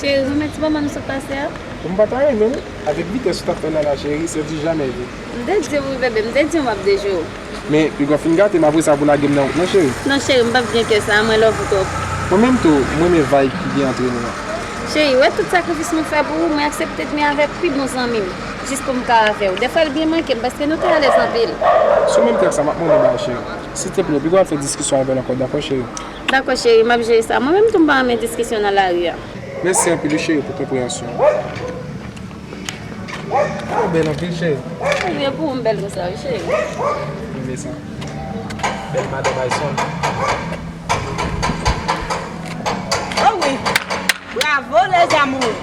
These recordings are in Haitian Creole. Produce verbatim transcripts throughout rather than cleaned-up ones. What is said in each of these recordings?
Cheri, renmen ti moman nou sot pase a? Bon, m pa ta renmen, non. Avèk vitès ou t ap fè l la, la, cheri, se du jamais vu. M te di w, wi, bebe, m te di w m ap dejwe w. Men, piga w fin gate m, apre sa pou lage m nan wout, non, cheri. Non, cheri, m p ap gen kè sa a, mwen love ou twòp. Mwen menm tou, m renmen vibe ki gen antre nou an. Cheri, wè tout sakrifis mwen fè pou ou, mwen aksepte dmi avèk pi bon zanmi m, jis pou m ka avè w. Dèfwa l byen manke m, paske nou te alèz anpil. Sou menm tèks sa, m ap mande w bagay, cheri. Silteplè, piga w al fè diskisyon avè l ankò, dakò, cheri? Dakò, cheri, m ap jere sa. Mwen menm tou, m pa renmen diskisyon nan lari a. Mèsi anpil, wi, cheri, pou konpreyansyon an. Ou bèl anpil, cheri. Ou byen pou ou, m bèl konsa, wi, cheri. Renmen sa. Bèl madanm Ayson. Oh wi. Bravo, les amours.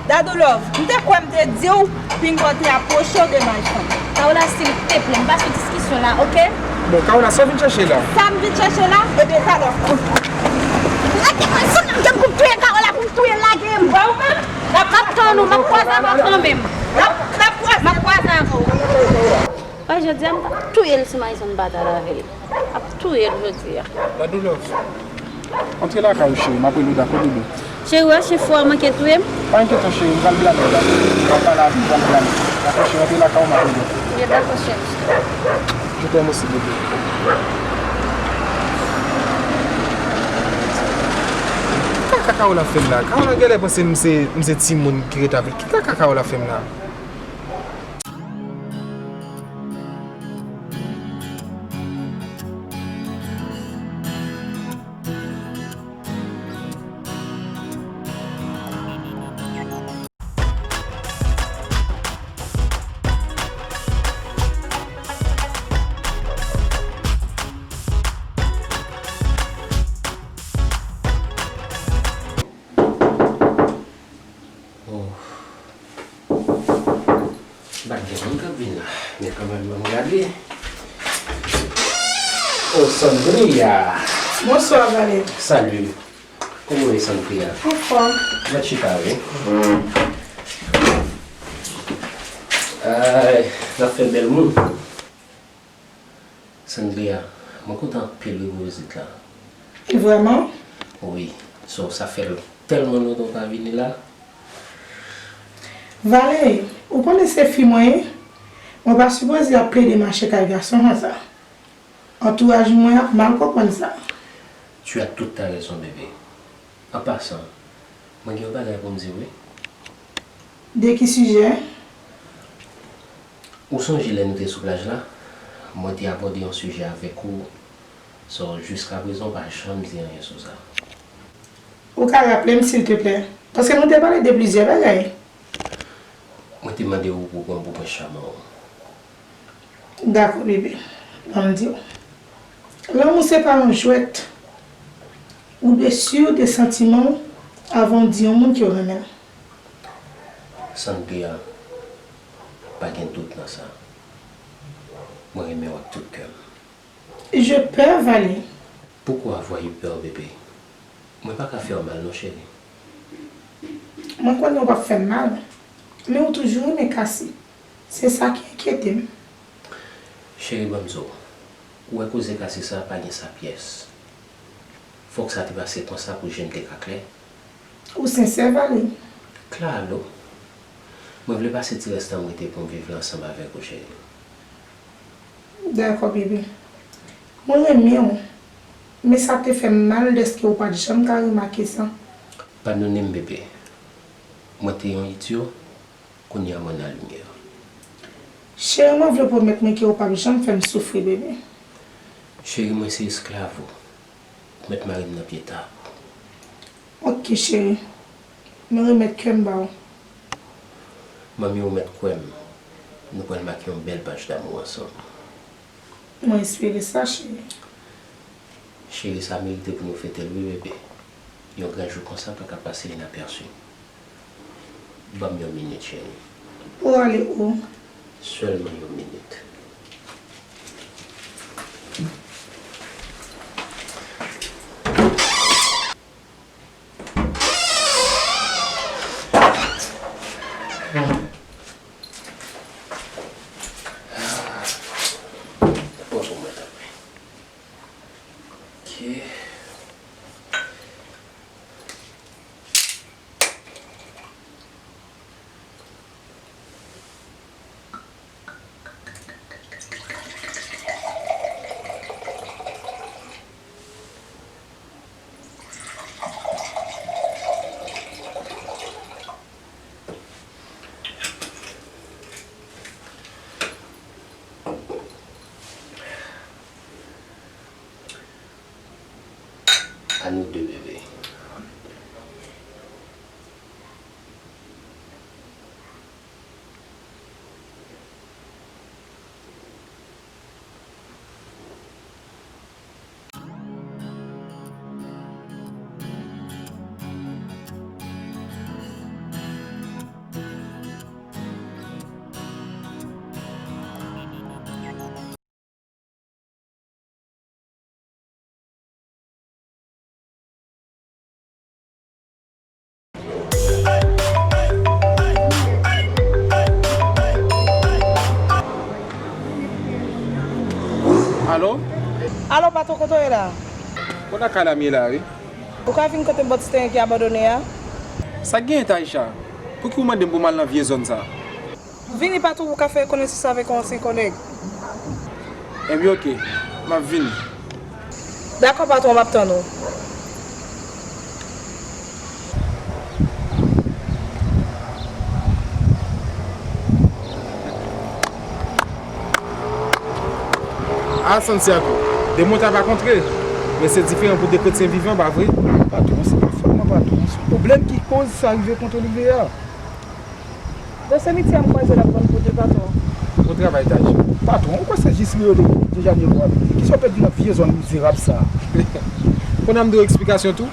Dadou Love, m te kwè m te di w, Pinga te apwoche w de Mayson. Kaola, silteplè, m pa sou diskisyon la, oke? Bon, Kaola, sa w vin chèche la? Sa m vin chèche la? Ebyen, talè. Lage mwen sou nan kè m pou m touye Kaola, pou m touye l, lage m. Wè ou menm? M ap tann ou, m ap kwaze avè w kanmenm. M ap, m ap kwaze. M ap kwaze avè w. Wè, jodi a, m t ap touye l si Mayson pa t al avè l. M ap touye l jodi a. Dadou Love. Antre lakay ou, cheri, m ap rele w, dakò, bebe? Cheri, wè, chen fou a manke touye m. Pa enkyete w, cheri, m pral blame w la. M pral pale avè l, m pral blame w. Dakò, cheri, antre lakay ou, m ap rele w. Byen, dakò, cheri. Je t'aime aussi, bebe. Ki kaka Kaola fè m la? Kaola genlè panse m se, m se timoun ki ret avè l. Ki kaka Kaola fè m la? Oh. M pa t gen moun k ap vin la, men kanmenm, ban m gade. Oh, Sandria! Bonswa, Vale. Salut. Kòman w ye, Sandria? Anfòm. Mèt chita, wi. Ay, n ap fè bèl moun. Sandria, mwen kontan anpil wi pou vizit la. E vrèman? Wi, so, sa fè tèlman lontan w pa vini la. Valerie, ou konnen se fi mwen ye? Mwen pa sipoze ap plede mache kay gason konsa. Antouraj mwen ap mal konprann sa. Tu as toute ta raison, bebe. An pasan, mwen gen yon bagay pou m di w, wi. De ki sijè? Ou sonje lè nou te sou plaj la? Mwen te abòde yon sijè avèk ou, so, jiskaprezan w pa janm di anyen sou sa. Ou ka raple m, silteplè? Paske nou te pale de plizyè bagay. Mwen te mande w pou pran pou pran chaman w. Dakò, bebe. Ban m di w. Lanmou se pa yon jwèt. Ou dwe si de santiman w avan w di yon moun ke w renmen l. Sandria, pa gen dout nan sa. Mwen renmen w ak tout kè m. Je peur, Vale. Pourquoi avoir eu peur, bébé? Mwen pa ka fè w mal non, cheri. Mwen konnen w p ap fè m mal, men ou toujou renmen Cassie. Se sa ki enkyete m. Cheri, ban m di w, ou wè koze Cassie sa pa gen sa pyès. Fòk sa te pase konsa pou je m te ka klè. Ou sensè, Vale. Klalo, mwen vle pase ti rès tan m rete pou m viv la ansanm avèk ou, cheri. Dakò, bebe. Mwen renmen w, men sa te fè m mal dèske ou pa t janm ka remake sa. Padone m, bebe. Mwen te yon idyo, kounye a mwen nan limyè. Cheri, mwen vle w pwomèt mwen ke ou p ap janm fè m soufri, bebe. Cheri, mwen se esklav ou. Ou mèt mare m nan pye tab ou. Oke, cheri. Mwen remèt kè m ba w. Manmi, ou mèt kwè m. Nou pral make yon bèl paj damou ansanm. Mwen espere sa, cheri. Cheri, sa merite pou nou fete l, wi, bebe. Yon gran jou konsa pa ka pase inapèsi. Ban m yon minit, cheri. Ou ale ou? Sèlman yon minit. Pran pou mwen, tanpri. Ok. À nous deux, bébé. Alo? Alo, patwon, kote w ye la? Mwen nan kay la m ye la, wi. Ou ka vin kote bòt Stenyen ki abandone a? Sa k genyen, Taïcha? Pouki w mande m pou m al nan vye zòn sa a? Vini, patwon, pou w ka fè konesans avèk yon ansyen kòlèg. Ebyen, oke. M ap vini. Dakò, patwon, m ap tann ou. A Santiago, de mwen ta pa kontre, men se diferan pou de kretyen vivan, pa vre? Patwon, se pa fòt mwen, patwon. Se yon pwoblèm ki koz sa rive kont Olivier a. Bon, se miti a m kwaze l ap vann pou de, patwon. Bon travay, Taj. Patwon, ou kwè se jis li yo de, de Janeiro a vini? Kisa w pèdi nan vye zòn mizerab sa a? Kounye a m dwe w eksplikasyon tou.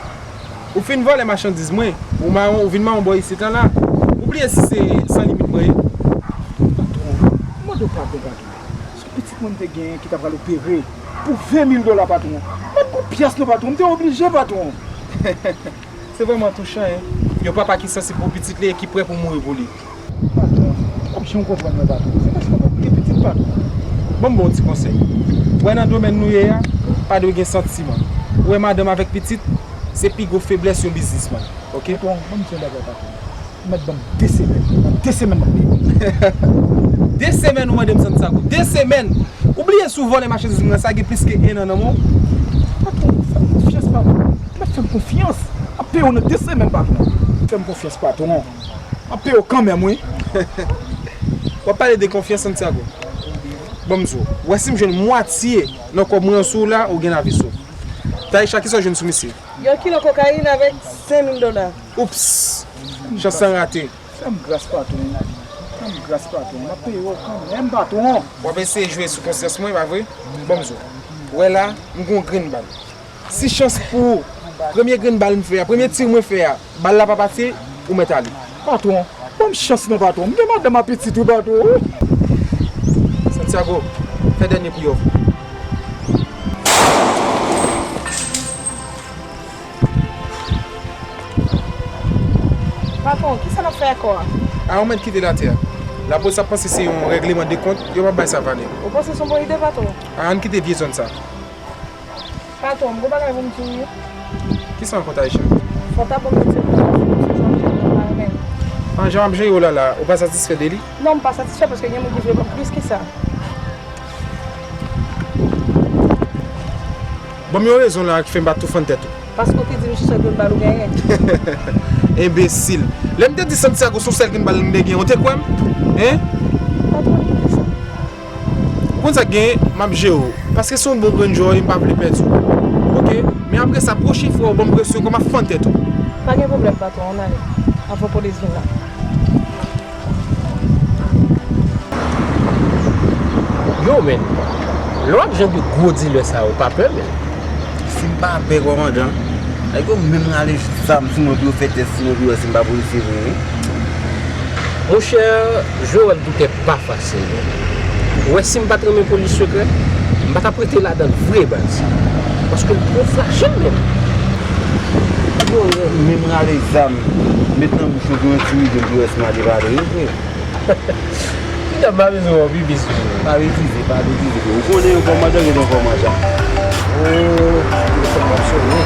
Ou fin vòlè machandiz mwen, ou mawon, ou vin mawon bò isit lan la. Ou bliye si se San Limit mwen ye? Patwon, m mande w padon, patwon. Se yon pitit mwen m te genyen ki ta pral opere pou ven mil dola, patwon. M pa t gon pyès non, patwon. M te oblije, patwon. Se vrèman touchan, en. Yon papa ki sansib pou pitit li e ki prè pou mouri pou li. Patwon, m p ap janm konprann mwen, patwon. Se paske m gen pitit, patwon. Ban m ba w yon ti konsèy. Ou wè nan domèn nou ye a, pa dwe gen santiman. Ou wè madanm avèk pitit, se pi gwo feblès yon biznismann. Oke? Patwon, ban m di yon bagay, patwon. Ou mèt ban m de semèn. Nan de semèn, m ap peye. De semèn ou mande m Santiago? De semèn? Ou bliye si w vòlè machandiz mwen nan, sa gen plis ke en an nan men w? Patwon, fè m konfyans, patwon. Ou mèt fè m konfyans. M ap peye w nan de semèn, patwon. Fè m konfyans, patwon. M ap peye w kanmenm, wi. W ap pale de konfyans, Santiago? Ban m di w, w wè si m jwenn mwatye nan kòb mwen an sou w la, ou gen lavi sou w. Taïcha, kisa w jwenn sou misye? Yon kilo kokayin avèk senk mil dola. Oups! Chans lan rate. Fè m gras, patwon. Fè m gras, patwon. M ap peye w kanmenm, patwon. W ap eseye jwe sou konsyans mwen, pa vre? Ban m di w. W wè la, m gen yon grenn bal. Si chans pou ou, premye grenn bal m fè a, premye tir mwen fè a, bal la pa pase, ou mèt ale. Patwon, ban m chans non, patwon. M gen madanm ak pitit, wi, patwon. Santiago, fè dènye priyè w. Patwon, kisa n ap fè ak kò a? A, ou mèt kite l atè a. Lapolis ap panse se yon règleman de kont, yo p ap bay sa valè. Ou panse se yon bon ide, patwon? A, ann kite vye zòn sa. Patwon, m gon bagay pou m di w, wi. Kisa ankò, Taïcha? Fò w ta ban m yon ti pran, paske m sonje jan m jere yo pa renmen m. An, jan m ap jere yo la la, ou pa satisfè de li? Non, m pa satisfè paske gen moun ki vle ban m plis ke sa. Ban m yon rezon la ki fè m pa tou fann tèt ou. Paske w te di m se sèl grenn bal ou genyen. Enbesil. Lè m te di Santiago se yon sèl grenn bal m te genyen, ou te kwè m? Hein? Patwon, kite sa. Ou konn sa k genyen? M ap jere w. Paske se yon bon grenn jwè w ye, m pa vle pèdi w. Oke? Men apre sa, pwochen fwa w ban m presyon ankò, m ap fann tèt ou. Pa gen pwoblèm, patwon, ann ale. Anvan polis vin la. Yo, men, lè w ap jan de gwo dilè sa yo, w pa pè, men? Si m pa pè, kòmandan, nèg yo menm rale zam sou mwen pou yo fè tès sou mwen pou yo wè si m pa polisye vre, wi. Monchè, jwe wòl doktè pa fasil, non. Ou wè, si m pa t renmen polis sekrè, m pa t ap rete ladan l vre, baz. Paske l twò frajil, menm. Nèg yo menm rale zam, met nan bouch yo pou yo entimide m pou yo wè si m ale pale, wi, frè. Kidnap pa bezwen wè w pi plis. Pa betize, pa betize, frè. Ou konnen yon kòmandan gen yon kòmandan. Oh, se yon kòmandan, wi.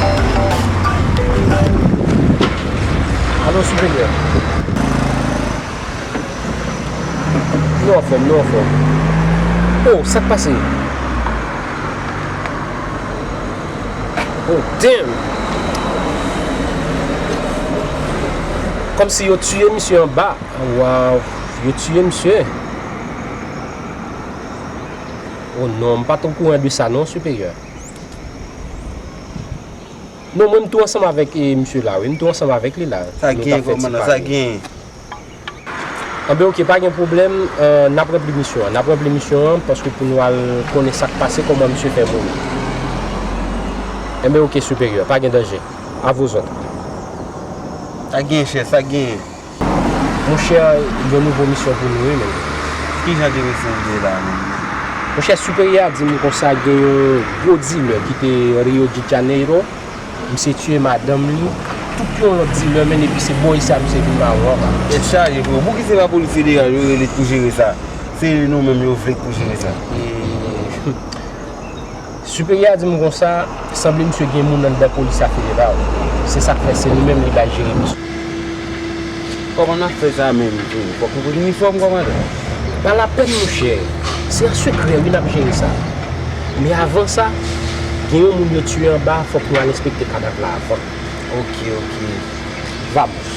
Alo, siperyè. Nou anfòm, nou anfòm. Oh, sa k pase? Oh, damn! Kòmsi yo tiye misye anba. Waw, yo tiye misye. Oh non, m pa t okouran de sa non, siperyè. Non, mwen m tou ansanm avèk e, misye la, wi. M tou ansanm avèk li la. Sa gen, kòmandan, sa gen. Anben, oke, pa gen pwoblèm. N ap ranpli misyon an. N ap ranpli misyon an paske pou nou al konnen sa k pase, kòman misye fè mouri. Enben, oke, siperyè, pa gen danje. A vous autres. Sa gen, chèf, sa gen. Monchè, gen nouvo misyon pou nou, wi, men. Ki jan de misyon w ye la menm? Monchè, siperyè a di m konsa gen yon gwo dilè ki te Rio de Janeiro. Misye tiye madanm li, tout yon lòt dilè, men epi se bò isi a misye vin mawon an. Tèt chaje, freo. Pouki se pa polis federal yo rele pou jere sa? Se nou menm yo vle pou jere sa. E, siperyè a di m konsa, sanble misye gen moun anndan polis la federal. Se sa k fè se li menm li bay jere misye. Kòman n ap fè sa menm, freo? Fòk nou pote inifòm, kòmandan. Pa lapèn, monchè. Se an sekrè, wi, n ap jere sa. Men avan sa, gen yon moun yo tiye anba, fòk nou al enspekte kadav la avan. Oke, oke. Vamos.